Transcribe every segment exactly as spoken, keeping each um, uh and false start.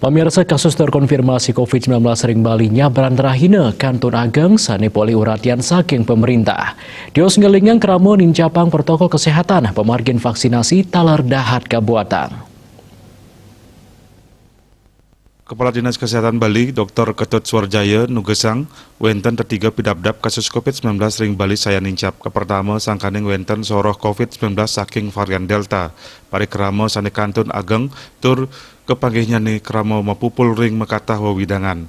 Pemirsa, kasus terkonfirmasi covid sembilan belas ring Bali nyabran rahina kantun ageng sane polih uratian saking pemerintah. Tios ngelingang krama nincapang protokol kesehatan pamargin vaksinasi taler dahat kabuatang. Kepala Dinas Kesehatan Bali, Doktor Ketut Suarjaya nugesang wenten tetiga pidabdab kasus covid sembilan belas ring Bali sayan nincap. Kapertama, sangkaning wenten soroh covid sembilan belas saking varian Delta. Parikrama sane kantun ageng tur kepanggihnyané krama mapupul ring makatah wewidangan.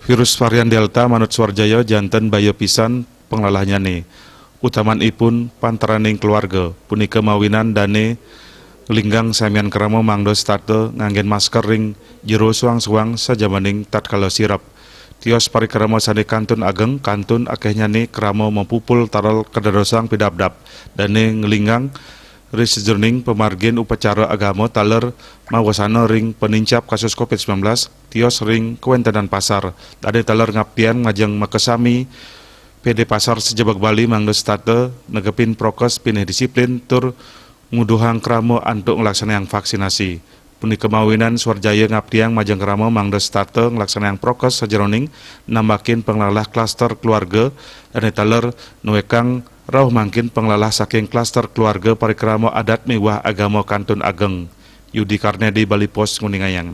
Virus varian Delta manut Suarjaya janten baya pisan panglalahnyane, utamanipun pantaraning keluarga. Punika mawinan dane nglinggang samian krama mangda setata nganggen masker ring jero suang-suang sajamaning tatkala sirep. Tios parikrama sane kantun ageng kantun akehnyane krama mapupul taler kadadosang pidabdab. Dane nglinggang ri sajeroning pamargin upacara agama taler mawasana ring panincap kasus covid sembilan belas, tios ring kawentenan pasar. Dane taler ngaptiang majeng makasami P D Pasar sajebag Bali mangda setata negepin prokes pinih disiplin tur nguduhang krama antuk nglaksanayang vaksinasi. Punika mawinan Suarjaya ngaptiang majeng krama mangda setata nglaksanayang prokes sajeroning nambakin panglalah klaster keluarga dane taler nuekang rauh mangkin panglalah saking klaster keluarga parikrama adat miwah agama kantun ageng. Yudi Karnedi, Bali Post, nguningayang.